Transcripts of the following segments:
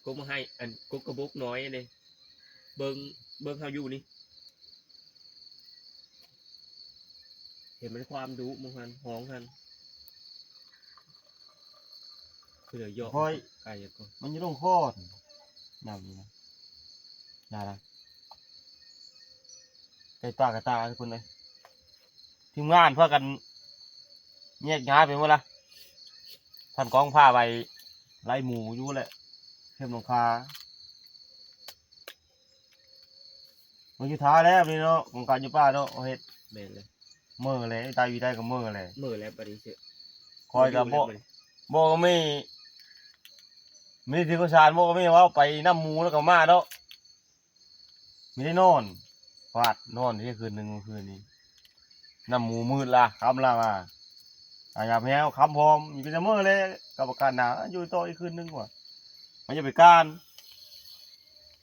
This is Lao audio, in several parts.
ກົກມາໃຫ້ ອັນ ກົກກະບົກນ້ອຍເດ້ ເບິ່ງ ເບິ່ງເຮົາຢູ່ນີ້ ເຫັນມັນຄວາມດຸ ມັນຫັ້ນ ຮ້ອງຫັ້ນ ຄືເດີຢອກ ຂ້ອຍ ໄກກວ່າ ມັນຢູ່ລົງຄໍ ນ້ຳນີ້ນະ ຢ່າລະ ໄກ່ຕາກະຕາ ທຸກຄົນເອີຍ ທີມງານພາກັນແຍກຍ້າຍໄປໝົດລະ ທ່ານກອງພາໄປໄລ່ໝູຢູ່ແຫຼະ ເຂັມຫຼັງຄາ ມັນຢູ່ທ້າແລ້ວນີ້ເນາະ ຂອງການຢູ່ປ່າເນາະ ເຮັດ ແມ່ນເລີຍ ເມີແຫຼະ ຕາຍວີໄດ້ກໍເມີແຫຼະ ເມີແລ້ວບັດນີ້ເສຍ ຂ້ອຍກໍບໍ່ ບໍ່ມີ ມີທີ່ປະສານ ບໍ່ມີ ເວົ້າໄປນຳໝູແລ້ວກໍມາເນາະ ມີແຕ່ນອນ ຟາດ ນອນຢູ່ຄືນໜຶ່ງມື້ຄືນນີ້ ນຳໝູມືດລະ ຄ່ຳລະວ່າ ອາ ຍາມແຮງຄ່ຳພ້ອມ ມີແຕ່ເມີແຫຼະ ກັບອາກາດໜາວ ຢູ່ຕໍ່ອີກຄືນໜຶ່ງວ່າ ມັນຢ່າໄປການ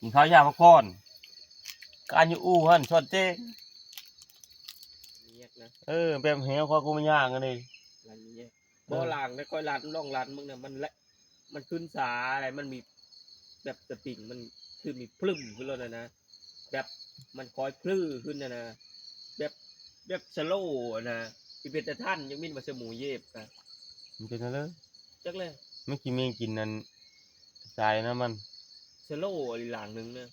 ກິນເຂົ້າ ຢາກພັກຜ່ອນ ການຢູ່ອູ່ຫັ້ນ ສອດແຈ້ງ ແຍກນະ ເອີ ແບບແຮງ ຂ້ອຍກໍບໍ່ຍ່າງອັນນີ້ ລັນແຍກ ບໍ່ ເອີ ລ້າງແລ້ວຄ່ອຍລັນ ລອງລັນເບິ່ງນະ ມັນແລະ ມັນຂຶ້ນຊ້າແຫຼະ ມັນມີແບບສະປຣິງ ມັນຄືມີພລຶ້ມຂຶ້ນໂລດນະ ແບບມັນຄ່ອຍພລືຂຶ້ນນະ ແບບ ແບບສະໂລນະ ຊິເປັນຕາທັນ ຍັງມີວ່າສະໝູເຢບນະ ມັນເປັນຈັ່ງໃດ ຈັກແຫຼະ ມັນກິນເມັງກິນອັນ ສາຍນຳມັນ ສະໂລອີກລ່າງໜຶ່ງນະ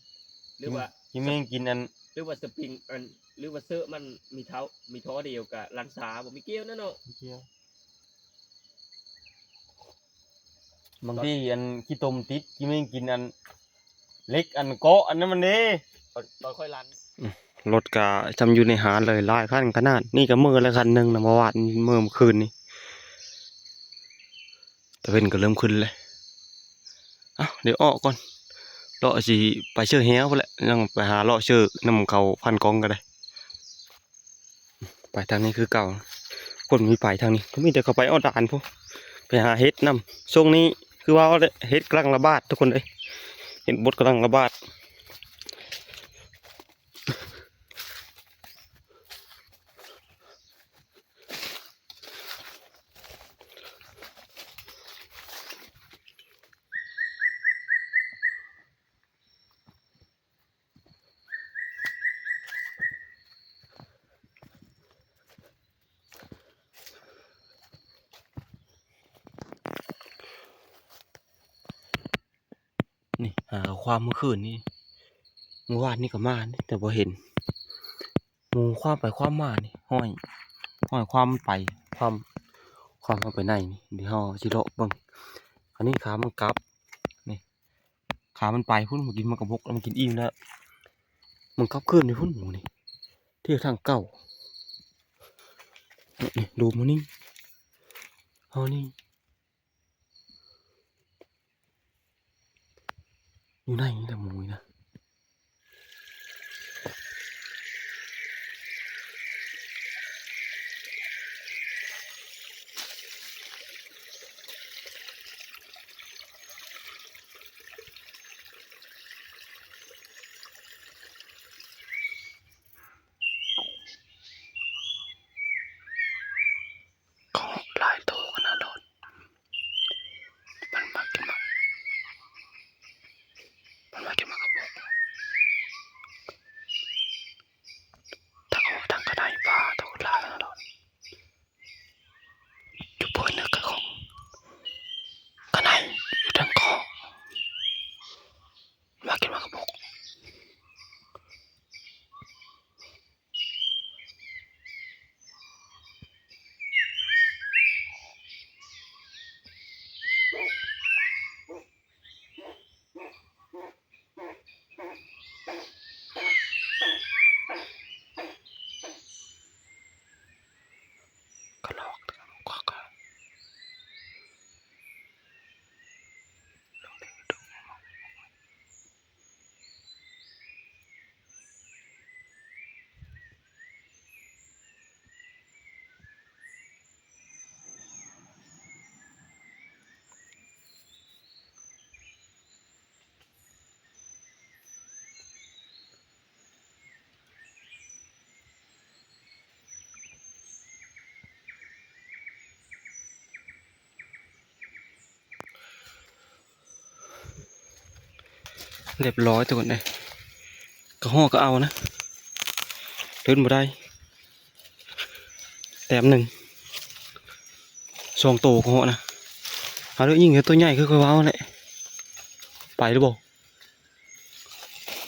ຫຼືວ່າ ກິນເມັງກິນອັນ ຫຼືວ່າສະປຣິງອັນ ຫຼືວ່າເຊີະມັນມີເທົ່າ ມີທໍ່ດຽວກະລັນຊ້າ ບໍ່ມີກ່ຽວນະເນາະ ບໍ່ກ່ຽວ ບາງທີອັນຂີ້ຕົມຕິດ ກິນເມັງກິນອັນເຫຼັກ ອັນເກາະອັນນັ້ນມັນເດ້ ຕອນ ຕອນຂ້ອຍລັນ ອືມ ລົດກະຊ່ຳຢູ່ໃນຫາດເລີຍ ຫຼາຍຄັນຂະໜາດ ນີ້ກະເມີແລ້ວຄັນໜຶ່ງນະ ເມື່ອວານ ເມີມື້ຄືນນີ້ ຕາເວັນກໍເລີ່ມຂຶ້ນແລ້ວ ເອົ້າ ດຽວອອກກ່ອນ ເລາະຊິໄປເຊີແຮວພຸ້ນແຫຼະ ຍັງໄປຫາເລາະເຊີນຳເຂົາພັນກອງກໍໄດ້ ໄປທາງນີ້ຄືເກົ່າ ຄົນມີໄປທາງນີ້ ກໍມີແຕ່ເຂົາໄປອອດດານພຸ້ນ ໄປຫາເຫັດນຳ ຊ່ວງນີ້ຄືວ່າແຫຼະ ເຫັດກຳລັງລະບາດທຸກຄົນເອີຍ ເຫັດບົດກຳລັງລະບາດ. ນີ້ ຫາຄວາມເມື່ອຄືນນີ້ ເມື່ອວານນີ້ກໍມານີ້ ແຕ່ບໍ່ເຫັນ ໝູຄວາມໄປຄວາມມານີ້ ຫ້ອຍ ຫ້ອຍຄວາມມັນໄປ ຄວາມ ຄວາມເຂົ້າໄປໃນນີ້ ດຽວເຮົາຊິເລາະເບິ່ງ ອັນນີ້ຂາມັນກັບ ນີ້ ຂາມັນໄປພຸ້ນ ມາກິນໝາກກະບົກ ແລ້ວມາກິນອີ່ມແລ້ວ ມັນກັບຄືນໄປພຸ້ນ ໝູນີ້ ທ່ຽວທາງເກົ່າ ນີ້ ດູໝູນີ້ ເຮົານີ້ ຢູ່ໃນນີ້ແຫຼະໝູນີ້ນະ. ຫຼາຍໂຕຂະໜາດໂລດ ມັນມາກິນໝາກ ມັນມາກິນໝາກກະບົກ ຮຽບຮ້ອຍທຸກຄົນເອີຍ. ກະເຫາະກະເອົານະ ເດີນບໍ່ໄດ້ ແຕ້ມໜຶ່ງ ສອງໂຕກະເຫາະນະ. ເອົາເດີ ຍິງແຕ່ໂຕໃຫຍ່ຄືຂ້ອຍເວົ້າແຫຼະ. ໄປຫຼືບໍ່?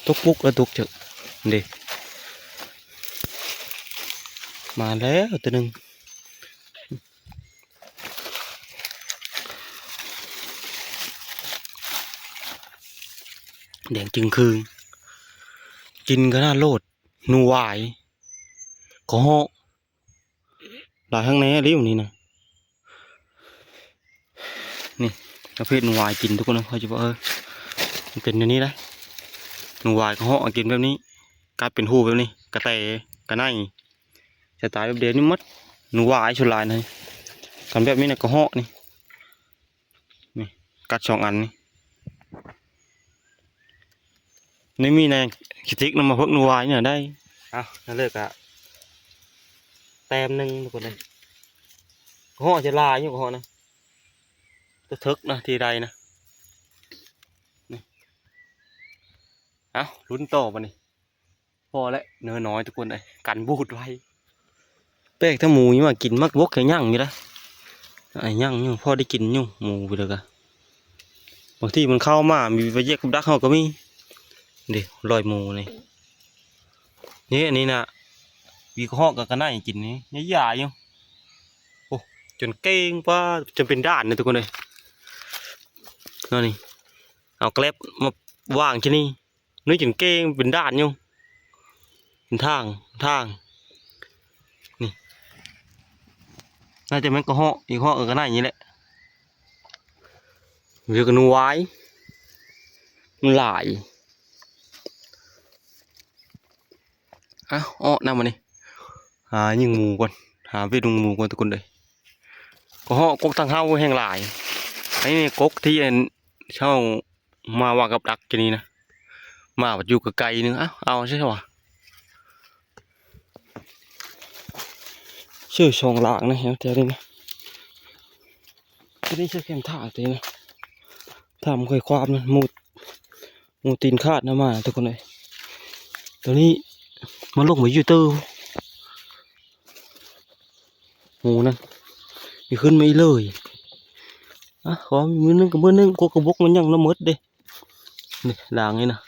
ຕົກປຸກແລ້ວຕົກເຈີເດ້. ມາແລ້ວໂຕໜຶ່ງ ແດງຈຶ່ງຄືງ ກິນຂະໜາດໂລດ. ໜູຫວາຍ ກະເຫາະ ຫຼາຍຄັກແນ່ເດ້ນີ້ນະ. ນີ້ປະເພດໜູຫວາຍກິນທຸກຄົນເອີຍ. ຂ້ອຍຈະບອກ ເອີ ມັນເປັນແນວນີ້ເດ້. ໜູຫວາຍກະເຫາະກິນແບບນີ້ ກັດເປັນຮູແບບນີ້. ກະແຕ ກະໄນ ສະໄຕແບບດຽວນີ້ໝົດ. ໜູຫວາຍສ່ວນຫຼາຍນະ ຄັນແບບນີ້ນະກະເຫາະນີ້. ນີ້ ກັດສອງອັນນີ້. ນີ້ມີແນວຂີ້ຕິກນຳມາເພິກໜູຫວາຍນີ້ໄດ້. ເອົາ ນັ້ນເລີກະ ແຕ້ມໜຶ່ງທຸກຄົນເອີຍ. ກະເຫາະຈະຫຼາຍຢູ່ ກະເຫາະນະ ຕະເຖິກນະ ທີ່ໄດ້ນະ. ນີ້ ເອົາ ລຸ້ນຕໍ່ບັດນີ້. ພໍແລ້ວ ເນີນ້ອຍທຸກຄົນເອີຍ ກັນບູດໄວ້. ແປກແຕ່ໝູຍັງມາກິນໝາກບົກ ຍັງຢູ່ເດ້. ຍັງຢູ່ ພໍໄດ້ກິນຢູ່ໝູໄປເລີຍກະ. ບາງທີມັນເຂົ້າມາ ມີໄປຢຽກກັບດັກເຮົາກະມີເດ້. ລອຍໝູນີ້ ນີ້ ອັນນີ້ນະ ມີກະເຫາະກັບກະໄນກິນນີ້ ຍາໆຢູ່. ໂອ້ ຈົນເກັ່ງ ປາ ຈົນເປັນດ່ານນະທຸກຄົນເອີຍ. ເນາະ ນີ້ ເອົາແກລັບມາວາງທີ່ນີ້. ໜຸ້ຍຈົນເກັ່ງເປັນດ່ານຢູ່ ເປັນທາງ ທາງ ນີ້. ໜ້າຈະແມ່ນກະເຫາະ ອີກເຫາະກະໄນນີ້ແຫຼະ. ເວກະໜູຫວາຍ ມັນຫຼາຍ. ເອົາ ເອາະນຳບັດນີ້ ຫາຍິງໝູກ່ອນ ຫາເວັດຍິງໝູກ່ອນທຸກຄົນເອີຍ. ກະເຫາະກົກທາງເຮົາແຮງຫຼາຍ. ອັນນີ້ກົກທີ່ອັນເຮົາ ມາວ່າກັບດັກຈະນີ້ນະ ມາບັດຢູ່ກະໄກໜຶ່ງ. ເອົາ ເອົາຊະວ່າ ເຊື່ອສອງຫຼາງນະ ແຖວນີ້ນະ. ຕົວນີ້ເຊື່ອແຄມທາງຕົວນີ້ນະ ທາງມັນຄ່ອຍຄວາມນະ ໝູ ໝູຕີນຂາດນຳມາທຸກຄົນເອີຍ. ຕົວນີ້ມັນລົງໄປຢູ່ເຕີ ໝູນັ້ນ ມີຂຶ້ນມາອີກເລີຍ. ອະ ຂໍມື້ໜຶ່ງກະມື້ໜຶ່ງ ກົກກະບົກມັນຍັງລະເມີດເດ້. ນີ້ ດາງນີ້ນະ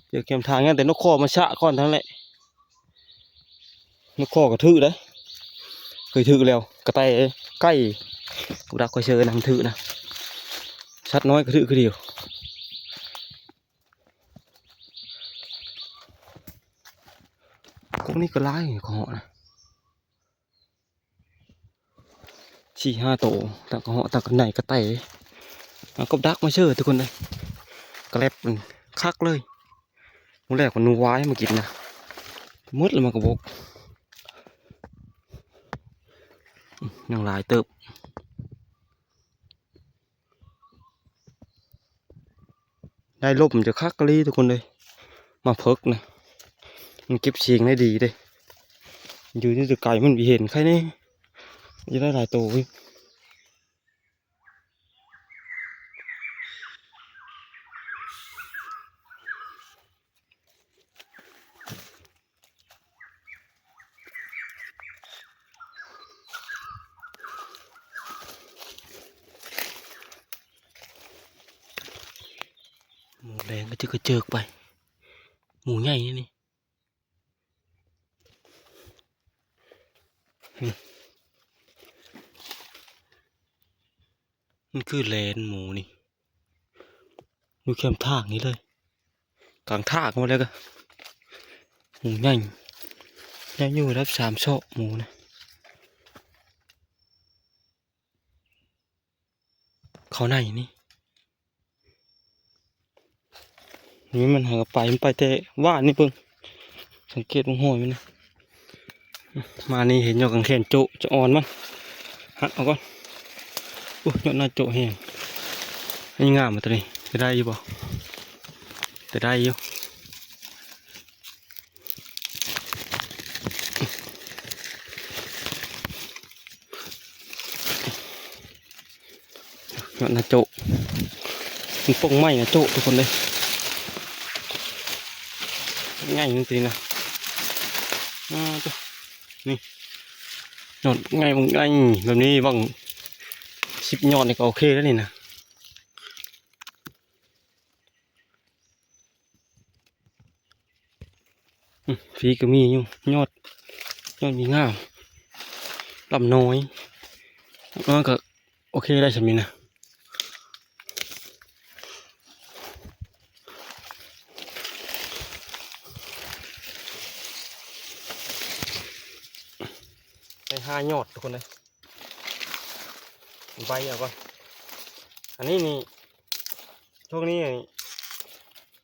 ເຈີແຄມທາງ ຍັງແຕ່ນົກຄໍ່ມາຊະກ່ອນເທົ່ານັ້ນແຫຼະ. ນົກຄໍ່ກະຖືກເດ້ ເຄີຍຖືກແລ້ວ ກະແຕ ໄກ່ ກັບດັກຂ້ອຍເຊີນຳຖືກນະ. ສັດນ້ອຍກະຖືກຄືດຽວ. ກົກນີ້ກະຫຼາຍ ກະເຫາະນະ. ສີ່ຫ້າໂຕ ຕາກະເຫາະ ຕາກະໄນ ກະແຕ ເອົາກັບດັກມາເຊີທຸກຄົນເອີຍ. ກະແລັບມັນຄັກເລີຍ. ມື້ແລກມັນໜູຫວາຍມາກິນນະ ໝົດແລ້ວມັນກະບົກ ຍັງຫຼາຍເຕີບ. ໄດ້ລົມຈະຄັກອີ່ຫຼີທຸກຄົນເອີຍ. ໝາກເຜິກນະ ມັນເກັບສຽງໄດ້ດີເດ້. ຢູ່ທີ່ໄກມັນບໍ່ເຫັນ ໃຄແນ່ ຈະໄດ້ຫຼາຍໂຕເວີຍ. ໝູແດງກະເຈິກກະເຈິກໄປ ໝູໃຫຍ່ນີ້. ມັນຄືແລນໝູນີ້ ຢູ່ແຄມທາງນີ້ເລີຍ ກາງທາງໝົດແລ້ວກະ ໝູໃຫຍ່ ໃຫຍ່ຢູ່ລະດັບສາມເຊາະໝູນະ. ເຂົ້າໃນນີ້ ນີ້ມັນຫາກະໄປ ມັນໄປແຕ່ວານນີ້ເບິ່ງ ສັງເກດເບິ່ງຮອຍມັນນະ. ມານີ້ເຫັນຍອດກາງແຂນໂຈະ ຈະອ່ອນມັນ ຫັກເອົາກ່ອນ. ໂອ້ຍ ຍອດໜ້າໂຈະແຮງ ອັນນີ້ງາມ ໂຕນີ້ ໄປໄດ້ຢູ່ບໍ່? ໄປໄດ້ຢູ່. ຍອດໜ້າໂຈະ ມັນປົ່ງໃໝ່ນະໂຈະທຸກຄົນເອີຍ. ໃຫຍ່ນີ້ຕິນະ ອາ ໂຕ ນີ້ ຍອດໃຫຍ່ ໃຫຍ່ແບບນີ້ ຫວ່າງສິບຍອດນີ້ກໍໂອເຄແລ້ວນີ້ນະ. ອືມ ພີກະມີຢູ່ ຍອດ ຍອດມີງາມ ລຳນ້ອຍ ເອີ ກໍໂອເຄໄດ້ຊ່ຳນີ້ນະ ໄດ້ຫ້າຍອດທຸກຄົນເອີຍ. ໃບເອົາກ່ອນ ອັນນີ້ນີ້ ຊ່ວງນີ້ນີ້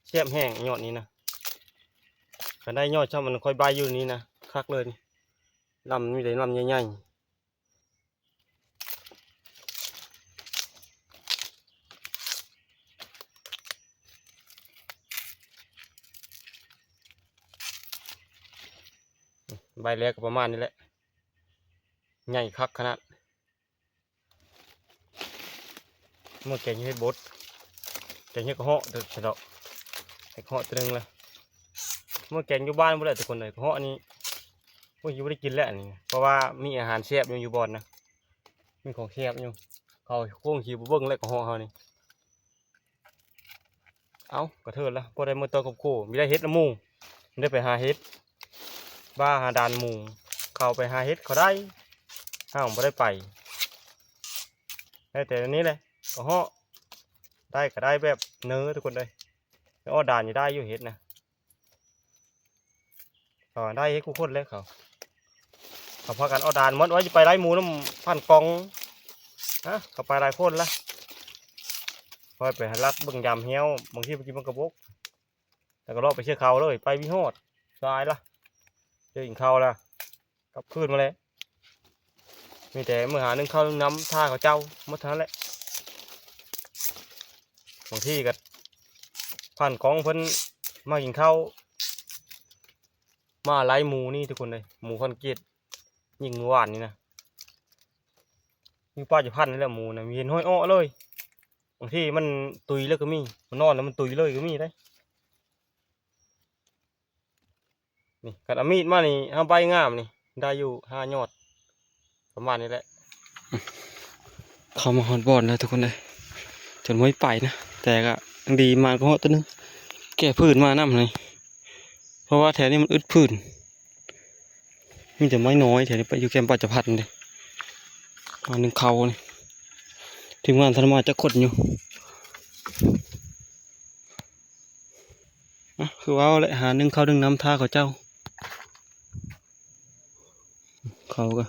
ແຊບແຮງຍອດນີ້ນະ ຄັນໄດ້ຍອດຊ່ຳມັນຄ່ອຍໃບຢູ່ນີ້ນະ ຄັກເລີຍນີ້ ລຳມີແຕ່ລຳໃຫຍ່ໆ ໃບແລກກໍປະມານນີ້ແຫຼະ ໃຫຍ່ຄັກຂະໜາດ. ເມື່ອແກງເຮັດບົດ ແກງເຮັດກະເຫາະ ສະເດາະ ເຮັດກະເຫາະຕົວໜຶ່ງລະ ເມື່ອແກງຢູ່ບ້ານບໍ່ໄດ້ທຸກຄົນເອີຍ ກະເຫາະນີ້ ໂອ້ຍ ບໍ່ໄດ້ກິນແລ້ວນີ້ ເພາະວ່າມີອາຫານແຊບຢູ່ ຢູ່ບ່ອນນະ ມີຂອງແຊບຢູ່ ເຂົາຄົງຊິບໍ່ເບິ່ງແລ້ວກະເຫາະເຮົານີ້. ເອົ້າ ກະເທີດລະ ພໍໄດ້ມື້ຕໍ່ຄອບຄົວ ມີໄດ້ເຮັດນຳໝູ່ ໄດ້ໄປຫາເຫັດ ບ້າຫາດານໝູ່ ເຂົາໄປຫາເຫັດເຂົາໄດ້ ເຮົາບໍ່ໄດ້ໄປ ໄດ້ແຕ່ນີ້ແຫຼະ ກະເຫາະ ໄດ້ກະໄດ້ແບບເນີທຸກຄົນເອີຍ ໄປອ້ອດດານນີ້ໄດ້ຢູ່ເຫັດນະ. ເຂົາໄດ້ເຮັດຄູ່ຄົນເລີຍເຂົາ ເຂົາພາກັນເອົາດານໝົດ ວ່າຊິໄປໄລ່ໝູນຳພັນກອງ ຮະ ເຂົາໄປຫຼາຍຄົນລະ ຂ້ອຍໄປລັດເບິ່ງຍາມແຮ້ວ ບາງທີໄປກິນໝາກກະບົກ ແລ້ວກໍເລາະໄປເຊືອເຂົາເລີຍ ໄປບໍ່ຮອດ ສາຍລະ ເຈີກິນເຂົ້າລະ ກັບຄືນມາແລ້ວ ມີແຕ່ມື້ຫາໜຶ້ງເຂົ້າໜຶ້ງນ້ຳຖ້າເຂົາເຈົ້າໝົດເທົ່ານັ້ນແຫຼະ. ບາງທີກໍພັນກອງເພິ່ນມາກິນເຂົ້າ ມາໄລ່ໝູນີ້ທຸກຄົນເອີຍ ໝູຄອນກຣີດ ຍິງມື້ວານນີ້ນະ ຢູ່ປ່າຈະພັນນີ້ແຫຼະໝູນະ ມີເຫັນຫ້ອຍເອາະເລີຍ ບາງທີມັນຕຸຍເລີຍກໍມີ ມັນນອນແລ້ວມັນຕຸຍເລີຍກໍມີເດ້. ນີ້ຄັນເອົາມີດມານີ້ ເຮົາໃບງາມນີ້ ໄດ້ຢູ່ຫ້າຍອດ ປະມານນີ້ແຫຼະ. ເຂົ້າມາຮອດບ່ອນແລ້ວທຸກຄົນເອີຍ ຈົນບໍ່ໄດ້ໄປນະ ແຕ່ກໍຍັງດີ ມາກໍຮອດຕົວໜຶ່ງ ແກ້ຟືນມານຳນີ້ ເພາະວ່າແຖວນີ້ມັນອຶດຟືນ ມີແຕ່ໄມ້ນ້ອຍແຖວນີ້ ໄປຢູ່ແຄມປ່າຈະພັນເດ້ ມາໜຶ້ງເຂົ້ານີ້ ທີມງານທັນມາຈັກຄົນຢູ່. ອະ ຄືເວົ້າແຫຼະ ຫາໜຶ້ງເຂົ້າໜຶ້ງນ້ຳຖ້າເຂົາເຈົ້າ ເຂົາກໍ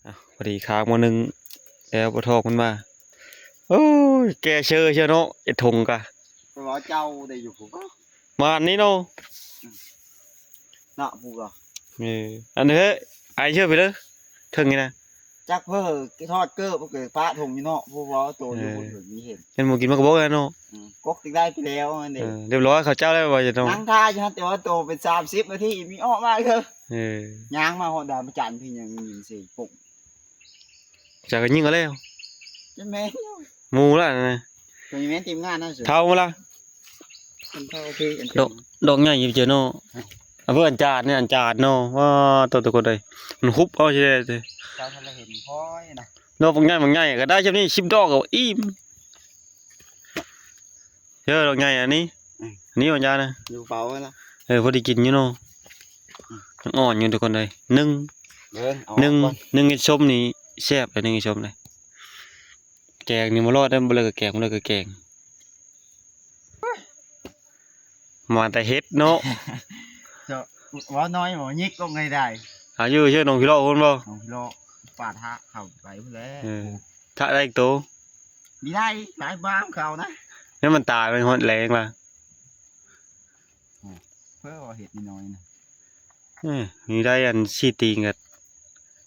ອາ ພໍດີຄ້າງມື້ໜຶ່ງແລ້ວ ບໍ່ທອກມັນມາ ໂອ້ຍ ແກ່ເຊີເຊີເນາະ ເອັດຖົງກະ ເພາະວ່າເຈົ້າໄດ້ຢູ່ພຸ້ນ ມາອັນນີ້ເນາະ ເນາະ ຜູ້ກໍ ເອີ ອັນເດີ ໄອເຊີໄປເດີ ເທິງນີ້ນະ ຈັກເພີ້ ທອດເກີບ ເກີບປະຖົງຢູ່ເນາະ ຜູ້ເວົ້າໂຕຢູ່ ເອີ ບໍ່ເຖິງມີເຫັນ ເຫັນໝູກິນມັນກໍບໍ່ໄດ້ເນາະ ອືມ ກົກຕິໄດ້ໄປແລ້ວນັ້ນເດ້ ເອີ ຮຽບຮ້ອຍ ເຂົາເຈົ້າແລ້ວວ່າຈະຕ້ອງ ນັ່ງຖ້າຢູ່ຫັ້ນ ແຕ່ວ່າໂຕເປັນສາມສິບນາທີ ມີອອກມາເດີ ເອີ ຍ່າງມາຮອດດານພະຈັນ ເພິ່ນຍັງຍິນສຽງປົກ ຈະກະຍິງເອົາແລ້ວ ແມ່ນຢູ່ ໝູລະນະ ໂຕນີ້ແມ່ນທີມງານເຮົາ ເທົ່າລະ ອັນເທົ່າພີ່ ອັນ ດອກ ດອກໃຫຍ່ຢູ່ເຈີເນາະ ອາ ເບິ່ງອັນຈານນີ້ ອັນຈານເນາະ ວ້າ ໂຕ ທຸກຄົນເອີຍ ມັນຮຸບເອົາຊິໄດ້ ເຈົ້າທັນລະເຫັນ ໂອ້ຍເນາະ ດອກບັກໃຫຍ່ ບັກໃຫຍ່ກໍໄດ້ຊ່ຳນີ້ ສິບດອກກໍອີ່ມ ເອີ ດອກໃຫຍ່ອັນນີ້ ອືມ ອັນນີ້ວ່າຈານນະ ຢູ່ເປົ່າຫັ້ນລະ ເອີ ພໍໄດ້ກິນຢູ່ເນາະ ອືມ ຍັງອ່ອນຢູ່ທຸກຄົນເອີຍ ໜຶ່ງ ເບິ່ງ ເອົາ ໜຶ່ງ ອອກກ່ອນ ໜຶ່ງເຮັດສົ້ມນີ້ແຊບເລີຍ ໜຶ່ງເຮັດສົ້ມນີ້ ແກງນີ້ບໍ່ລອດເດ້ ບໍ່ເລີກກໍແກງ ບໍ່ເລີກກໍແກງ ມາແຕ່ເຫັດເນາະ ເຈົ້າ ເວົ້າໜ້ອຍບໍ່ຍິກລົງໃຫ້ໄດ້ ຫາຢູ່ເຊີໜອງພິເລາະພຸ້ນບໍ່ ໜອງພິເລາະ ປ່າທະເຂົ້າໄປພຸ້ນແຫຼະ ເອີ ທະໄດ້ອີກໂຕ ມີໄດ້ ຫຼາຍບ້າມເຂົານະ ແລ້ວມັນຕາຍໄປຮອດແລງລະ ອືມ ເພິ່ນວ່າເຫັດນ້ອຍໆນະ ເອີ ມີໄດ້ອັນສີ່ຕີນກໍ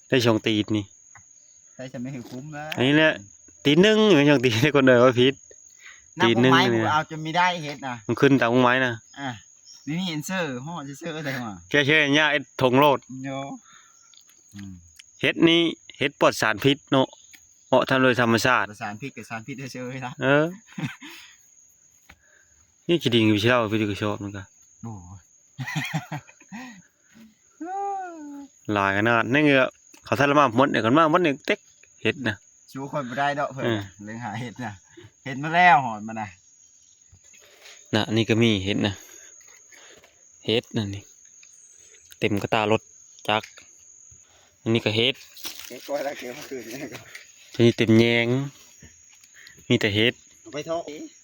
ໄ ດ້ສອງຕີນນີ້ ໃສ່ສຳນີ້ຄືຄຸ້ມແລ້ວ ອັນນີ້ແຫຼະ ຕີນໜຶ່ງ ແມ່ນສອງຕີນ ຄົນເອີ້ນວ່າຜິດ ຕີນໜຶ່ງນີ້ ເອົາຈົນມີໄດ້ເຮັດນະ ມັນຂຶ້ນຕາມກົດໝາຍນະ ອ່າ ນີ້ເຫັນເຊີ ຮອດເຊີໄດ້ຫວາ ແກເຊີຫຍ້າເຮັດຖົງໂລດ ໂຍ ອືມ ເຫັດນີ້ ເຫັດປອດສານພິດເນາະ ເພາະທຳໂດຍທຳມະຊາດ ປອດສານພິດກໍສານພິດເຊີລະ ເອີ ນີ້ຂີ້ດິນຢູ່ຊິເລົ່າ ໄປຢູ່ກະສອບນັ້ນກະ ໂອ້ຍ ຫຼາຍຂະໜາດ ໃນເຫື່ອ ເຂົາທັນລະມາໝົດນີ້ ກັນມາໝົດນີ້ເຕັກເຫັດນະ ສູ້ຄົນບໍ່ໄດ້ດອກເພິ່ນ ເອີ ເລີຍຫາເຫັດນະ ເຫັດມາແລ້ວ ຮອດມານະ ນະ ອັນນີ້ກໍມີເຫັດນະ ເຫັດນັ້ນນີ້ ເຕັມກະຕ່າລົດຈັກ ອັນນີ້ກໍເຫັດ ເຫັດກໍໄດ້ເກັບມາຄືນນີ້ກໍ ອັນນີ້ເຕັມແຍງ ມີແຕ່ເຫັດ ເອົາໄປເທາະ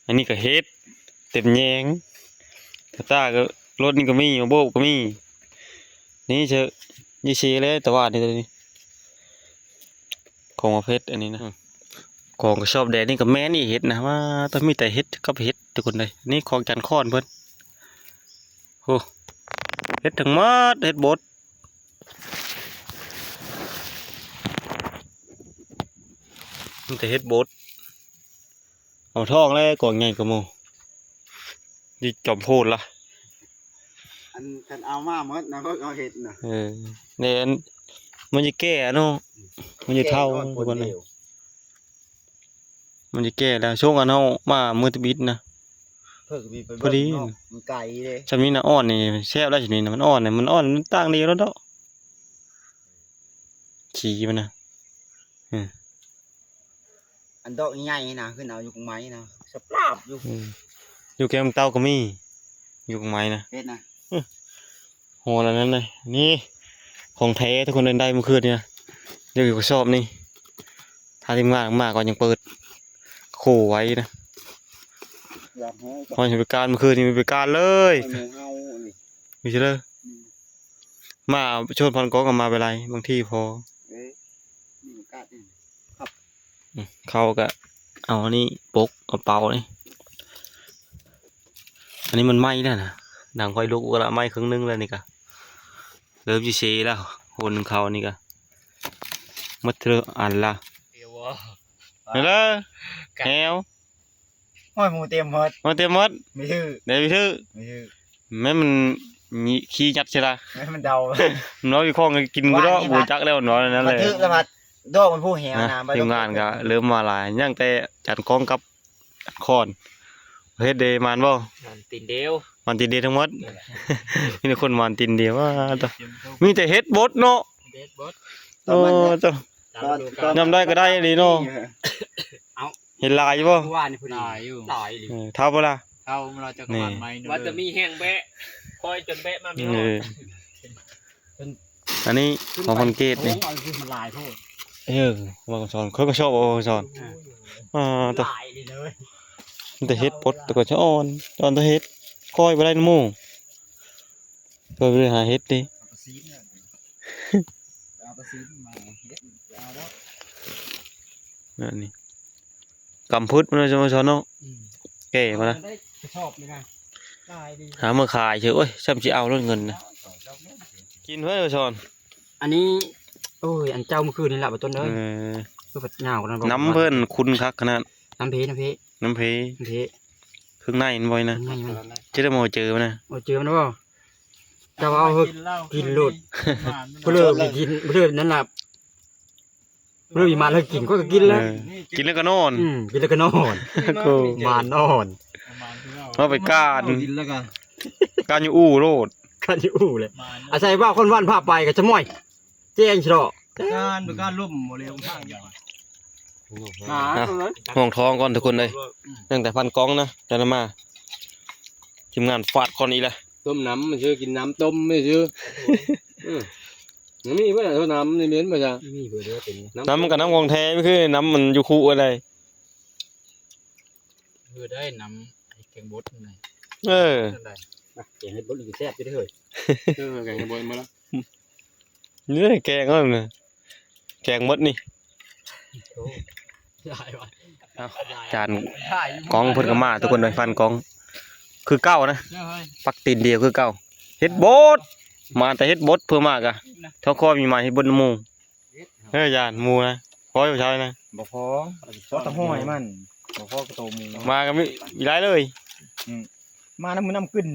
ອັນນີ້ກໍເຫັດ ເຕັມແຍງ ກະຕ່າກໍລົດນີ້ກໍມີ ໝາກໂບກກໍມີ ນີ້ເຊີ ນີ້ເຊແລ້ວ ແຕ່ວ່ານີ້ ຂອງໝາກເຜັດອັນນີ້ນະ ອືມ ຂອງກະສອບແດງນີ້ກໍແມ່ນອີກເຫັດນະ ວ່າຕ້ອງມີແຕ່ເຫັດກັບເຫັດທຸກຄົນເອີຍ ນີ້ຂອງຈານຄ້ອນເພິ່ນ ໂອ້ ເຫັດທັງໝົດ ເຫັດບົດ ມີແຕ່ເຫັດບົດ ເອົາທອງແລ້ວ ກອງໃຫຍ່ກວ່າໝູ່ ຢູ່ຈອມໂພນລະ ອັນຄັນເອົາມາໝົດນະ ເພິ່ນເອົາເຫັດນະ ເອີ ແມ່ນ ມັນຈະແກ່ເນາະ ມັນຈະເຖົ້າທຸກຄົນເອີຍ ມັນຈະແກ່ແລ້ວ ຊ່ວງອັນເຮົາມາມື້ທຳອິດນະ ເພິ່ນກໍມີໄປ ພໍດີ ເບິ່ງເນາະ ມັນໄກເດ້ ຊ່ຳນີ້ນະ ອ່ອນນີ້ແຊບແລ້ວ ຊ່ຳນີ້ນະ ມັນອ່ອນນະ ມັນອ່ອນ ມັນຕ່າງດີແລ້ວເນາະ ຂີ້ມັນນະ ອືມ ອັນດອກໃຫຍ່ນະ ຂຶ້ນເອົາຢູ່ກົງໄມ້ນະ ສະປາບຢູ່ ອືມ ຢູ່ແຄມເຕົາກໍມີ ຢູ່ກົງໄມ້ນະ ເຮັດນະ ໂຫ ອັນນັ້ນນະ ນີ້ຂອງແທ້ທຸກຄົນ ໄດ້ມື້ຄືນນີ້ນະ ເດີ ກະສອບນີ້ ຖ້າທີມງານມາກໍຍັງເປີດໂຄໄວ້ນະ ຢາກແຮງ ຮອດເຮັດໄປການມື້ຄືນນີ້ ໄປການເລີຍ ໃຫ້ໝູເຮົານີ້ ມີເດີ ອືມ ມາຊວນພັນກອງກໍມາໄປໄລ ບາງທີພໍ ເອີ ມີໂອກາດນີ້ ອືມ ເຂົາກໍເອົາອັນນີ້ປົກກະເປົານີ້ ອັນນີ້ມັນໄໝ້ແລ້ວນະ ດັງໄຟລຸກແລ້ວ ໄໝ້ເຄິ່ງໜຶ່ງແລ້ວນີ້ກະ ເລີ່ມຊິເຊແລ້ວ ຄົນເຂົານີ້ກະ ໝົດເທື່ອອັນລະ ເອີ ແຮວ ໂອ້ຍ ໝູເຕັມໝົດ ໝູເຕັມໝົດ ໄດ້ໄປຖືກ ໄປຖືກ ແມ່ນມັນຂີ້ຍັດໃສ່ລະ ແມ່ນມັນເດົາ ມັນເວົ້າຢູ່ຂ້ອງກິນກູດອກ ບໍ່ຈັກແລ້ວມັນເວົ້ານັ້ນແຫຼະ ຖືກລະພັດ ດອກມັນຜູ້ແຮວນະ ທີມງານກໍເລີ່ມມາຫຼາຍ ຍັງແຕ່ຈານກ້ອງກັບຈານຄ້ອນ ເຮັດເດ ໝານບໍ່? ໝານຕີນດຽວ ໝານຕີນດຽວທັງໝົດ ມີແຕ່ຄົນໝານຕີນດຽວ ວ່າ ມີແຕ່ເຫັດບົດເນາະ ເຫັດບົດ ໂອ້ ຕາມ ຕາມ ຍາມໃດກໍໄດ້ອີ່ຫຼີເນາະ ເອົາ ເຫັນຫຼາຍຢູ່ບໍ່? ເມື່ອວານນີ້ພໍດີ ຫຼາຍຢູ່ ຫຼາຍອີ່ຫຼີ ເອີ ເທົ່າບໍ່ລະ? ເທົ່າ ເຮົາຈະກະໝານໃໝ່ ວ່າຈະມີແຮງແບະ ຄ່ອຍຈົນແບະມາມີຮອດ ເອີ ອັນນີ້ຂອງພັນເກດນີ້ ໂອ້ຍ ມັນຫຼາຍໂພດ ເອີ ວ່າສອນ ເຂົາກໍຊອບເອົາສອນ ອ່າ ຕະ ຫຼາຍເລີຍ ມີແຕ່ເຫັດປົດ ແຕ່ກໍຈະອ່ອນ ອ່ອນແຕ່ເຫັດ ຄ່ອຍບໍ່ໄດ້ນຳໝູ່ ຂ້ອຍບໍ່ໄດ້ຫາເຫັດເດ້ ເອົາປາຊີນເນາະ ເອົາປາຊີນມາເຮັດ ເອົາແລ້ວ ອັນນີ້ ກຳພືດມັນວ່າຊັ້ນເນາະ ອືມ ແກ່ມາລະ ໄດ້ກະສອບນີ້ນະ ຫຼາຍດີ ຫາມາຂາຍເຊີ ໂອ້ຍ ຊ່ຳຊິເອົາໂລດເງິນນະ ກິນເພິ່ນວ່າຊັ້ນ ອັນນີ້ ໂອ້ຍ ອັນເຈົ້າມື້ຄືນນີ້ລະ ບໍ່ຕົ້ນເອີຍ ເອີ ຄືບັດຍາວນຳ ນ້ຳເພິ່ນຂຸ້ນຄັກຂະໜາດ ນ້ຳເພ ນ້ຳເພ ນ້ຳເພ ນ້ຳເພ ເຄິ່ງໃນມັນບໍ່ນະ ເຄິ່ງໃນມັນ ຈະໄດ້ມາເຈີມັນນະ ບໍ່ເຈີມັນບໍ່ ເຈົ້າເອົາກິນໂລດ ເພິ່ນກິນ ເພິ່ນນັ້ນລະ ເພິ່ນມີມາແລ້ວກິນ ຂ້ອຍກໍກິນແລ້ວ ເອີ ກິນແລ້ວກໍນອນ ອືມ ກິນແລ້ວກໍນອນ ໂອ້ ມານອນ ເອົາໄປການ ກິນແລ້ວກໍ ການຢູ່ອູ່ໂລດ ການຢູ່ອູ່ແຫຼະ ອາໄສວ່າຄົນບ້ານພາໄປກໍຈະໝ້ອຍ ແຈ້ງຊິເນາະ ການ ການລົມບໍ່ເລັວທາງ ຫາ ອ່ະ ເອົາເລີຍ ຫ້ອງທອງກ່ອນທຸກຄົນເອີຍ ຕັ້ງແຕ່ພັນກອງນະ ຈະນຳມາ ທີມງານຟາດກ່ອນອີກແລ້ວ ຕົ້ມນ້ຳມັນຊື່ ກິນນ້ຳຕົ້ມມັນຊື່ ອືມ ມັນມີບໍ່ລະ ໂທ ນ້ຳນີ້ເປັນບໍ່ຊະ ມີເບີເດີເປັນ ນ້ຳມັນກໍນ້ຳຂອງແທ້ ມັນຄືນ້ຳມັນຢູ່ຄຸອັນໃດ ເອີ ໄດ້ນ້ຳແກງບົດນີ້ ເອີ ແກງເຫັດບົດນີ້ແຊບຢູ່ເດ້ເຮີ້ຍ ເອີ ແກງເຫັດບົດມາລະ ນີ້ແກງເອົານະ ແກງໝົດນີ້ ໂອ້ ຫຼາຍວ່ະ ເອົ້າ ຈານກ້ອງເພິ່ນກໍມາ ທຸກຄົນໄປຟັນກ້ອງ ຄືເກົ່ານະ ເອີ ເຮີ້ຍ ປັກຕີນດຽວຄືເກົ່າ ເຫັດບົດ ມາແຕ່ເຫັດບົດ ເພິ່ນມາກະ ເທົ່າຂ້ອຍມີມາເຫັດບົດນຳໝູ່ ເອີ ຢ້ານໝູນະ ພໍຢູ່ເຊົ້ານີ້ນະ ບໍ່ພໍ ພໍແຕ່ຫ້ອຍມັນ ບໍ່ພໍກະໂຕໝູ ມາກໍມີ ມີຫຼາຍເລີຍ ອືມ ມານຳມື້ນຳກິນ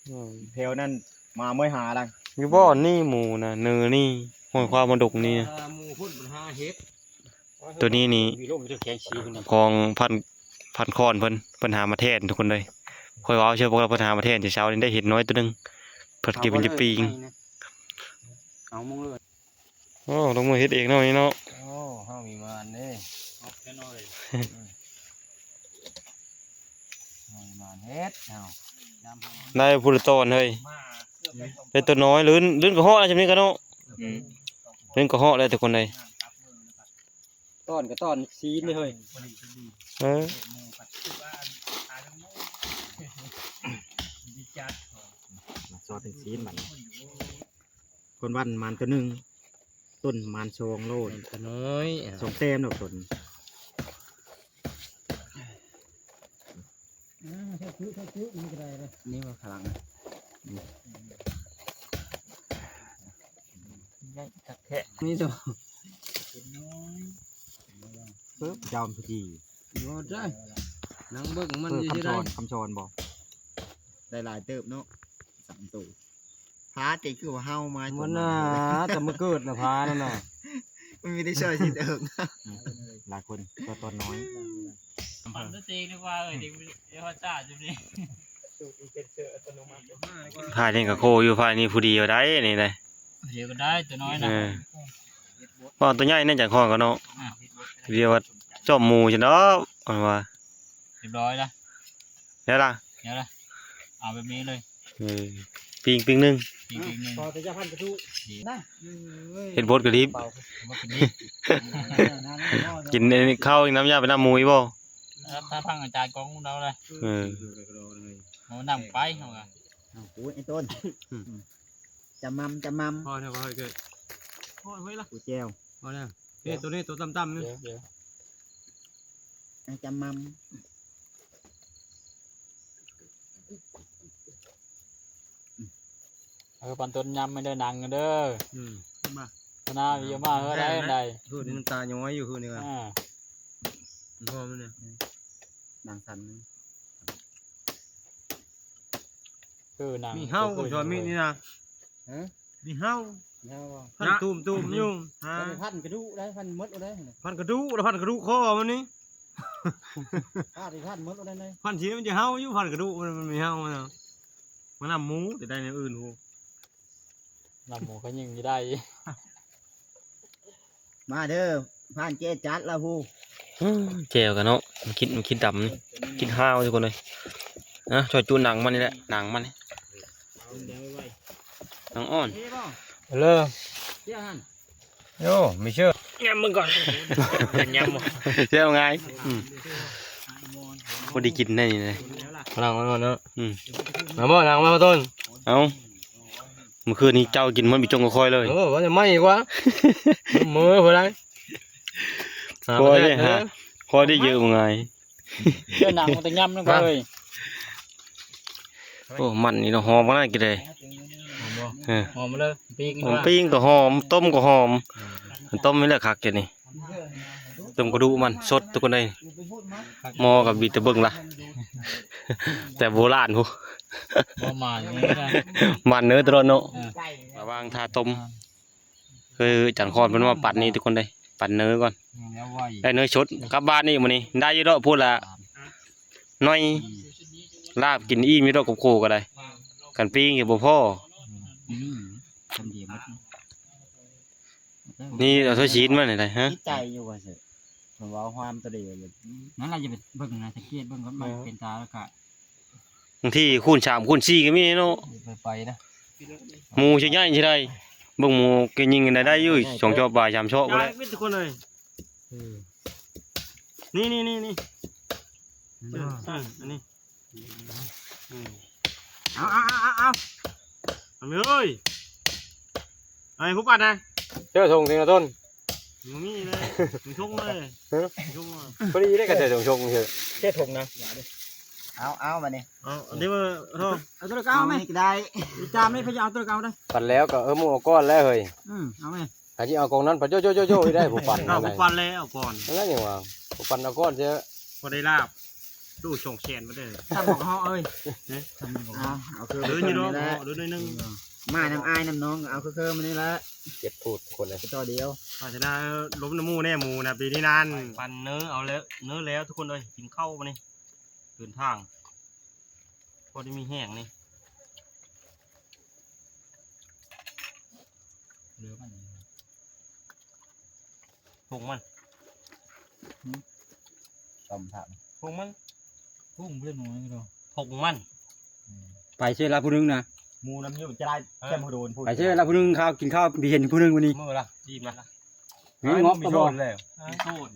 ອືມ ແຖວນັ້ນ ມາເມື່ອຍຫາລະ ຢູ່ບ່ອນນີ້ໝູນະ ເນີນີ້ ຫ້ວຍຄວາມມະດົກນີ້ ອ່າ ໝູພຸ້ນມັນຫາເຫັດ ໂຕນີ້ນີ້ ມີລົມຢູ່ແຂງສີພຸ້ນນະ ຂອງພັນ ພັນຄອນເພິ່ນ ເພິ່ນຫາມາແທນທຸກຄົນເລີຍ ຂ້ອຍເວົ້າເຊື່ອພວກລາວ ເພິ່ນຫາມາແທນແຕ່ເຊົ້ານີ້ໄດ້ເຫັດນ້ອຍໂຕໜຶ່ງ ເພິ່ນເກັບເປັນຈະປີງ ເອົາໝົດເລີຍ ໂອ້ ລົງມືເຮັດເອງເນາະນີ້ເນາະ ໂອ້ ເຮົາມີມານເດ້ ເຮົາມີມານເຮັດເຮົາ ໄດ້ພຸ້ນລະຕອນເຮີ້ຍ ໄດ້ໂຕນ້ອຍ ລື່ນ ລື່ນກະເຫາະແລ້ວ ຈຳນີ້ກະເນາະ ອືມ ລື່ນກະເຫາະແລ້ວທຸກຄົນເອີຍ ຕອນກະຕອນຊີ້ນເລີຍເຮີ້ຍ ເອີ ມາຊອດເປັນຊີ້ນບັດນີ້ ຄົນວັນມານໂຕໜຶ່ງ ຕົ້ນມານສອງໂລ ໂຕນ້ອຍ ສອງແຕ້ມດອກຕົນ ອ່າ ເທາະຄື ເທາະຄື ນີ້ກໍໄດ້ເດ້ ນີ້ວ່າຂະລັງ ນີ້ ໃຫຍ່ຄັກແທ້ ນີ້ໂຕ ເອີ ຈອມພະດີ ບໍ່ໄດ້ ນັ່ງເບິ່ງມັນຢູ່ ຄຳສອນ ຄຳສອນບໍ່ ໄດ້ຫຼາຍເຕີບເນາະ ສາມໂຕ ພາຕິ ຄືວ່າເຮົາມາ ມັນນະ ແຕ່ມາເກີດນະ ພານັ້ນນະ ມັນມີແຕ່ຊ່ອຍຊິເຕີບ ອືມ ຫຼາຍຄົນ ຕົວຕອນນ້ອຍ ມັນຕົວເອງດີກວ່າ ເອີຍ ເດັກ ເດັກຮອດຈ້າຈຸນີ້ ພາຍນີ້ກໍໂຄຢູ່ ພາຍນີ້ຜູ້ດຽວໄດ້ນີ້ນະ ດຽວກໍໄດ້ ຕົວນ້ອຍນະ ເອີ ວ່າຕົວໃຫຍ່ແນ່ຈັງຄອນກໍເນາະ ອ່າ ດຽວວ່າຈອມໝູຊັ້ນດອກ ວ່າ ຮຽບຮ້ອຍລະ ແລ້ວລະ ແລ້ວລະ ເອົາແບບນີ້ເລີຍ ເອີ ປີ້ງ ປີ້ງໜຶ່ງ ປີ້ງ ປີ້ງໜຶ່ງ ພໍແຕ່ຈະພັນກະດູກນະ ເຮັດບົດກະດິບ ເອົາບັດກະດິບ ກິນອັນນີ້ເຂົ້າອີກນຳ ຢ່າໄປນຳໝູອີກບໍ່ ຖ້າຟັງອາຈານກອງເຮົາໄດ ເອີ ເຮົານຳໄປເຮົາກະ ເອົາ ໂອ້ຍ ໄອ້ຕົ້ນ ຈຳມຳ ຈຳມຳ ພໍແລ້ວ ພໍແລ້ວ ພໍແລ້ວລະ ກູແຈ່ວ ພໍແລ້ວ ນີ້ ໂຕນີ້ ໂຕຕ່ຳໆນີ້ ດຽວ ດຽວ ໄອ້ຈຳມຳ ເອີ ປັນຕົ້ນຍຳໃຫ້ເດີ ນັ່ງເດີ ອືມ ມາ ຄະນະຢູ່ມາເຮີໄດ້ ຄືນີ້ມັນຕາຍ້ອຍຢູ່ ຄືນີ້ວ່າ ອ່າ ມັນພໍມັນນີ້ ນັ່ງສັ່ນ ຄືນັ່ງ ມີເຫົ່າ ກໍຊ່ອຍມີນີ້ນະ ຮະ ມີເຫົ່າ ເຫັນບໍ່ ພັນຕູມໆຢູ່ ຮະ ພັນກະດູກໄດ້ ພັນໝົດໄດ້ ພັນກະດູກ ລະພັນກະດູກຄໍມັນນີ້ ພາດອີກ ພັນໝົດໄດ້ ພັນຊິມັນຈະເຫົ່າຢູ່ ພັນກະດູກມັນ ມັນມີເຫົ່ານະ ມານຳໝູ ຈະໄດ້ແນວອື່ນພຸ້ນ ນຳໝູກໍຍິງຊິໄດ້ ມາເດີ ຜ່ານເຈຈັດລະຜູ້ ແຈ່ວກັນເນາະ ມັນຄິດ ມັນຄິດດຳນີ້ ຄິດຫ້າວທຸກຄົນເອີຍ ນະ ຊ່ອຍຈຸໜັງມັນນີ້ແຫຼະ ໜັງມັນນີ້ ໜັງອ່ອນ ເລີ ໂຍ ມີເຊື່ອ ຍຳເບິ່ງກ່ອນ ຍຳບໍ່ ເຊື່ອງ່າຍ ອືມ ພໍດີກິນໄດ້ນີ້ນະ ໜັງອ່ອນເນາະ ອືມ ເອົາບໍ່ ໜັງມາຕົ້ນ ເອົາ ມື້ຄືນນີ້ເຈົ້າກິນໝົດມີຈົງກັບຂ້ອຍເລີຍ ເອີ ວ່າຈະໄໝ້ກວ່າ ມື້ຜູ້ໃດ ພໍໄດ້ຫາ ພໍໄດ້ເຢີບໍ່ງ່າຍ ເຈົ້າໜັງມັນຈະຍຳນຳກັນເລີຍ ໂອ້ ມັນນີ້ເນາະ ຫອມຂະໜາດກິນເດ້ ຫອມບໍ່ ເອີ ຫອມເລີຍ ປີ້ງ ຫອມ ປີ້ງກໍຫອມ ຕົ້ມກໍຫອມ ຕົ້ມນີ້ແຫຼະຄັກແທ້ນີ້ ຕົ້ມກະດູກມັນສົດທຸກຄົນເອີຍ ໝໍກໍມີແຕ່ເບິ່ງລະ ແຕ່ໂບລານພຸ້ນ ບໍ່ໝານນີ້ນະ ໝານເນີຕະຫຼອດເນາະ ເອີ ລະຫວ່າງຖ້າຕົ້ມ ຄືຈັນຄອນເພິ່ນມາປັດນີ້ທຸກຄົນເດ້ ປັດເນີກ່ອນ ແລ້ວໄວ ໄດ້ເນີສົດ ກັບບ້ານອີກມື້ນີ້ ໄດ້ຢູ່ດອກ ພຸ້ນລະໜ້ອຍ ອືມ ລາບກິນອີ່ມຢູ່ດອກ ກັບໂຄກໍໄດ້ ຄັນປີ້ງກໍບໍ່ພໍ ອືມ ຄຳດຽວໝົດ ນີ້ເອົາຖ້ວຍຊີ້ນມາໃຫ້ໄດ້ ຮະ ຕິດໃຈຢູ່ວ່າຊັ້ນ ເພິ່ນເວົ້າຫ້າມຕົວດຽວຢູ່ ນັ້ນລະ ຢ່າໄປເບິ່ງນະ ສັງເກດເບິ່ງກ່ອນ ມັນເປັນຕາລະກະ ບາງທີຄູນສາມຄູນສີ່ກໍມີເນາະ ໄປໆນະ ໝູຊິໃຫຍ່ຊິໄດ້ ເບິ່ງໝູກໍຍິງໄດ້ ໄດ້ຢູ່ ສອງຊອກປາຍ ສາມຊອກພຸ້ນແຫຼະ ໄດ້ເບິດທຸກຄົນເລີຍ ເອີ ນີ້ໆໆໆ ເອີ ອັນນີ້ ເອີ ເອົາໆໆໆ ເອົາເລີຍ ເອົາໃຫ້ຜູ້ປັດນະ ເຈີຖົງຕິນະຕົ້ນ ບໍ່ມີເລີຍ ຖົງເລີຍ ເອີ ຖົງເລີຍ ພໍດີເດ້ ກະເຈີຖົງຊົງເຊີ ເຮັດຖົງນະ ເອົາ ເອົາບາດນີ້ ເອົາ ເອົາເດີ ເອົາໂຕລະເກົ້າແມ່ ເອົານີ້ກໍໄດ້ ອີກຈາມນີ້ ພະຍາເອົາໂຕລະເກົ້າໄດ້ ປັດແລ້ວກໍ ເອີ ໝູເອົາກ່ອນແລ້ວເຮີ້ຍ ອືມ ເອົາແມ່ ໃຜຊິເອົາກອງນັ້ນໄປໂຈໆໆໆ ໄດ້ຜູ້ປັ່ນ ເອົາຜູ້ປັ່ນແລ້ວກ່ອນ ນັ້ນແຫຼະ ຍັງວ່າຜູ້ປັ່ນເອົາກ່ອນເທື່ອ ບໍ່ໄດ້ລາບ ຕູ້ສອງແສນບໍ່ໄດ້ ຊ່າງຂອງເຮົາເອີຍ ເອີ ເອີ ເດີຢູ່ດອກ ເດີໜ້ອຍໜຶ່ງ ມານຳອ້າຍນຳນ້ອງ ເອົາຄືໆມານີ້ລະ ເຈັບໂພດຄົນເລີຍ ຕໍ່ດຽວ ປາດຊະນາລົມນຳໝູ່ແດ່ ໝູ່ນະ ປີນີ້ນັ້ນ ປັ່ນເນີເອົາແລ້ວ ເນີແລ້ວທຸກຄົນເອີຍ ກິນເຂົ້າບາດນີ້ ເດີນທາງ ພໍໄດ້ມີແຮງນີ້ ເຫຼືອມັນ ຜົງມັນ ອືມ ຕ້ອມຖາມ ຜົງມັນ ຜົງເພິ່ນໜ້ອຍດອກ ຜົງມັນ ອືມ ໄປເຊີລະຜູ້ໜຶ່ງນະ ໝູ່ນຳຢູ່ຈະໄດ້ ເອີ ແຄມໂດນ ໄປເຊີລະຜູ້ໜຶ່ງ ຂ້າວກິນຂ້າວ ມີເຫັນຜູ້ໜຶ່ງມື້ນີ້ ມື້ລະ ອີ່ມລະ ມີງອກບໍ່ ມີໂຊນແລ້ວ ມີໂຊນ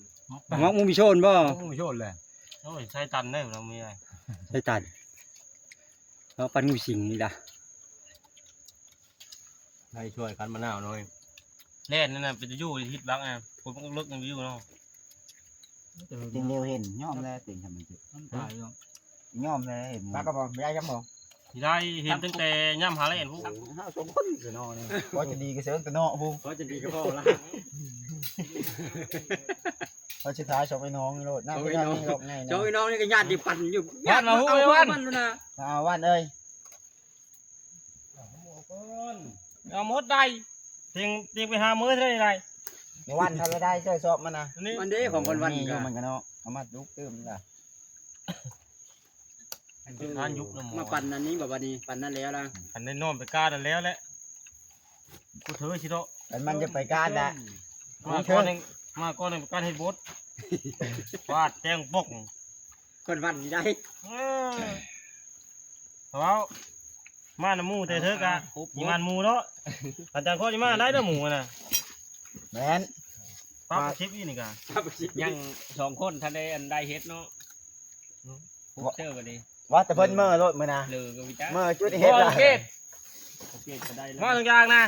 ງອກບໍ່ ມີໂຊນບໍ່ ງອກບໍ່ ມີໂຊນແລ້ວ ໂອ້ຍ ໃຊ້ຕັນເດ້ ລາວມີ ໃຊ້ຕັນ ລາວປັນງູສິງນີ້ລະ ໃຫ້ຊ່ວຍກັນມະນາວໜ້ອຍ ແລ່ນນັ້ນນະ ເປັນຢູ່ທິດບັກນະ ຄົນມັນເລິກຍັງຢູ່ເນາະ ເຕັງເລວເຫັນ ຍອມແລ້ວ ເຕັງທຳມັນ ມັນຕາຍເນາະ ຍອມແລ້ວ ເຫັນ ບັກກໍບໍ່ໄດ້ຈຳບໍ່ ຊິໄດ້ເຫັນຕັ້ງແຕ່ຍາມຫາແລ່ນພຸ້ນ ເຮົາສອງຄົນເນາະ ພໍຈະດີກໍເຊີນແຕ່ເນາະພຸ້ນ ພໍຈະດີກໍພໍລະ ພໍຊິຖ່າຍຊ່ອງໄອ້ນ້ອງໂລດ ນຳ ຊ່ອງໄອ້ນ້ອງ ຊ່ອງໄອ້ນ້ອງນີ້ກໍຍາດຊິປັ່ນຢູ່ ຍາດມາຮູ້ ເອົາ ເອີຍ ວັນ ມັນນະ ເອົາວັນເອີຍ ເອົາໝົດໄດ້ ເຕັງ ເຕັງໄປຫາມື້ເທົ່າໃດໄດ້ ໃນວັນເທົ່າໃດໄດ້ ຊ່ອຍຊອບມັນນະ ອັນນີ້ ມັນເດ້ຂອງວັນໆ ມີຢູ່ ກະ ມັນກະເນາະ ເອົາມາດຸກຕື່ມລະ ອັນສຸດທ້າຍຍຸບນຳໝໍ ມາປັ່ນອັນນີ້ ບາດ ບາດນີ້ ປັ່ນນັ້ນແລ້ວລະ ຄັນໄດ້ນ້ອມໄປການນັ້ນແລ້ວແຫຼະ ກູເທີຊິເນາະ ອັນມັນຈະໄປການລະ ມາກ່ອນ ມາກ່ອນໄປການເຮັດບົດ ຟາດແຈ້ງປົກ ເພິ່ນວັນຊິໄດ້ ເອີ ເອົາ ມານຳໝູ່ແຕ່ເທີກະ ມີມັນໝູ່ເນາະ ອາຈານຂໍຊິມາໄດ້ເດີໝູ່ນະ ແມ່ນ ປາກສິບອີ່ນີ້ກະ ຍັງສອງຄົນທັນໄດ້ອັນໃດເຮັດເນາະ ອືມ ເຊີບັດນີ້ ວ່າແຕ່ເພິ່ນເມີໂລດມື້ນະ ເລີກໍມີຈັກ ເມີຈຸດເຮັດລະ ເກດ ເກດກໍໄດ້ແລ້ວ ມາທຸກຢ່າງນະ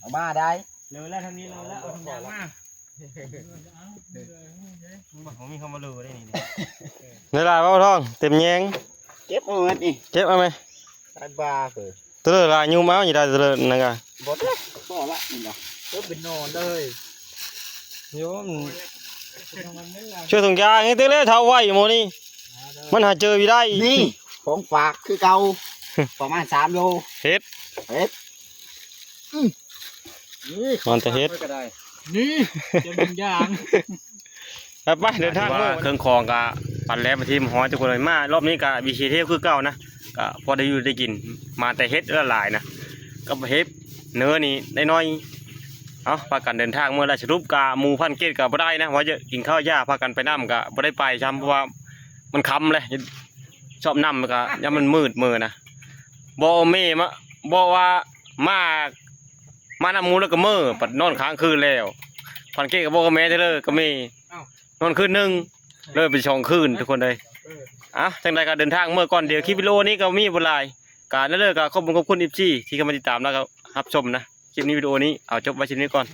ເອົາມາໄດ້ ເລີແລ້ວທາງນີ້ເລີແລ້ວ ເອົາທຸກຢ່າງມາ ບໍ່ມີຄຳວ່າເລີເດ້ນີ້ ໄດ້ຫຼາຍບໍ່ທອງ ເຕັມແຍງ ເກັບເອົາແມ່ນນີ້ ເກັບເອົາແມ່ ຕາຍບາເກີ ເຕີລະຍຸມເອົາຢູ່ໄດ້ເຕີນະກະ ບໍ່ໄດ້ພໍລະນີ້ນະ ເອີ ເປັນໜໍນເລີຍ ໂຍມ ຊ່ວຍຖົງຢາງໃຫ້ເຕີເລີຍ ເຖົ້າໄວໝູ່ນີ້ ມັນຫາເຈີບໍ່ໄດ້ ນີ້ ຂອງຝາກຄືເກົ່າ ປະມານສາມໂລ ເຮັດ ເຮັດ ອືມ ນີ້ ມັນຈະເຮັດ ຂ້ອຍກໍໄດ້ ນີ້ ເປັນຢ່າງ ໄປໆ ເດີນທາງ ຖືວ່າເຄື່ອງຂອງກະປັ່ນແລ້ວ ມາທີມຮ້ອຍທຸກຄົນເລີຍ ມາລອບນີ້ກະວີທີເທວຄືເກົ່ານະ ກະພໍໄດ້ຢູ່ໄດ້ກິນ ມາແຕ່ເຫັດຫຼາຍໆນະ ກັບເຫັດເນີນີ້ໄດ້ໜ້ອຍ ເອົ້າ ພາກັນເດີນທາງເມືອລະ ສະຫຼຸບກະໝູ່ພັນເກດກະບໍ່ໄດ້ນະ ວ່າຈະກິນເຂົ້າຢາ ພາກັນໄປນຳກະບໍ່ໄດ້ໄປຊ້ຳ ເພາະວ່າມັນຄ່ຳແລ້ວ ຊອບນຳກະຍາມມັນມືດເມີນະ ບໍ່ແມ່ນມາ ບໍ່ວ່າມາ ມານຳໝູ່ແລ້ວກໍເມີ ບັດນອນຄ້າງຄືນແລ້ວ ພັນເກດກໍບໍ່ກັບແມ່ເທື່ອເລີຍ ກໍມີ ເອົ້າ ນອນຄືນໜຶ່ງ ເລີຍເປັນສອງຄືນທຸກຄົນເອີຍ ເອີ ອ່ະ ຈັ່ງໃດກໍເດີນທາງເມືອກ່ອນ ດຽວຄລິບວິດີໂອນີ້ກໍມີບໍ່ຫຼາຍ ກະນັ້ນເລີຍ ກໍຂອບຄຸນ ຂອບຄຸນ ເອັຟຊີ ທີ່ເຂົ້າມາຕິດຕາມ ແລ້ວກໍຮັບຊົມນະ ຄລິບນີ້ ວິດີໂອນີ້ ເອົາຈົບໄວ້ສ່ຳນີ້ກ່ອນ.